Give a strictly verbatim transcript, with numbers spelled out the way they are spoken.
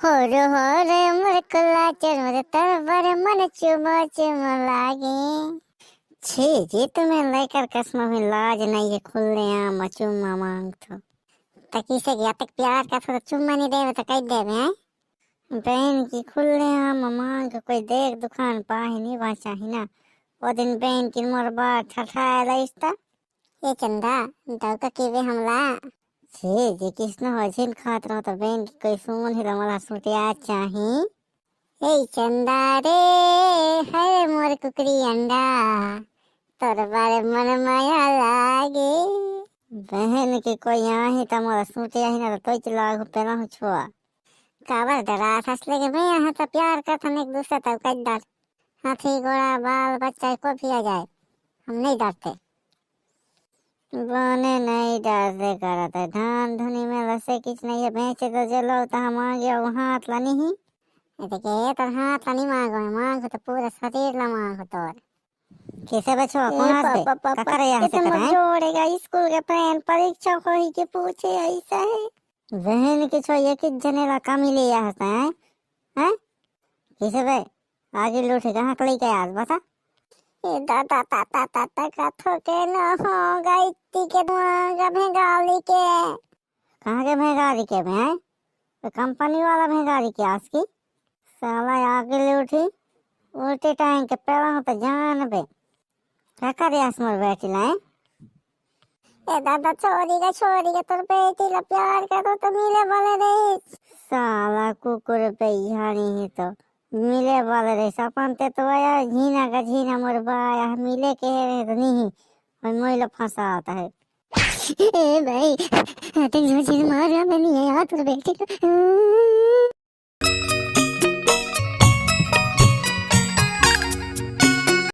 हो रे हो रे मोर कुल्ला चुरमुर, तोर बर मन चुमो चुमो लागे। छी जी, तुम्हें लेकर कसम में लाज नहीं है, खुले आम चुम्मा मांगथो। त किसे के अतक प्यार करथो त चुम्मा नहीं देवे त कह देवे हैं? बहन की खुले आम मांग के कोई देख दुकान पाही नहीं बाचा ही ना। वो दिन बहन की मोर बार ठठाए लइस त। ए चंदा, डौका केवे हमला। छे, जे किसनो हो झिन खात रहो तो बहन की कोई सुन ही रमला सुटिया चाही। ए चंदा रे, हरे मोर कुकरी अंडा, तोर बारे मन माया लागे। बहन के कोई आही त मोला सुटिया ही ना तो तोच लागू पेला हूँ छुआ। काबर डरात हस लेके मैं यहाँ त प्यार करथन एक दूसरे तक कद्दर। हाथी घोड़ा बाल बच्चा को भी आ जाए, हम नहीं डरते। बने नहीं डरते करत है, धान धुनी में लसे किच नहीं है, बेचे तो जे लो त हम आगे वो हाथ ला नहीं। ए देखे, ए तोर हाथ ला नहीं मांगो है, मांगो तो पूरा शरीर ला मांगो तोर। कैसे बचो, ए कौन हाथ दे? पापा, पापा, ककर है यहाँ से इतने करे मत हैं? जोड़ेगा, स्कूल के फ्रेंड परीक्षा को ही के पूछे ऐसा है। बहन के छो ये कित जने ला कमी ले यहाँ से हैं? हैं? कैसे बे? आगे लूटे कहाँ के लेके आज बता? ए दादा, दादा, दादा, कथो के न हो गई ती के दुआ का भेंगाली के। कहाँ के भेंगाली के बे, हैं? तो कंपनी वाला भेंगाली के आज की? साला आगे लूटी, उल्टे टाइम के पेला हो तो जान बे। का करे आस मोर बेटी ला, हैं? ए दादा, छोरी का, छोरी का, तोर बेटी ला प्यार करो तो मिले वाले रहिस। साला कुकुर पे यहाँ नहीं है तो मिले वाले रहिस। अपन ते तो आया झीना का झीना मोर बाया, मिले के है तो नहीं। और मोई ला फंसा आता है। ए भाई, अतक जो झीन मार रहा मैं नहीं है यार तोर बेटी ला।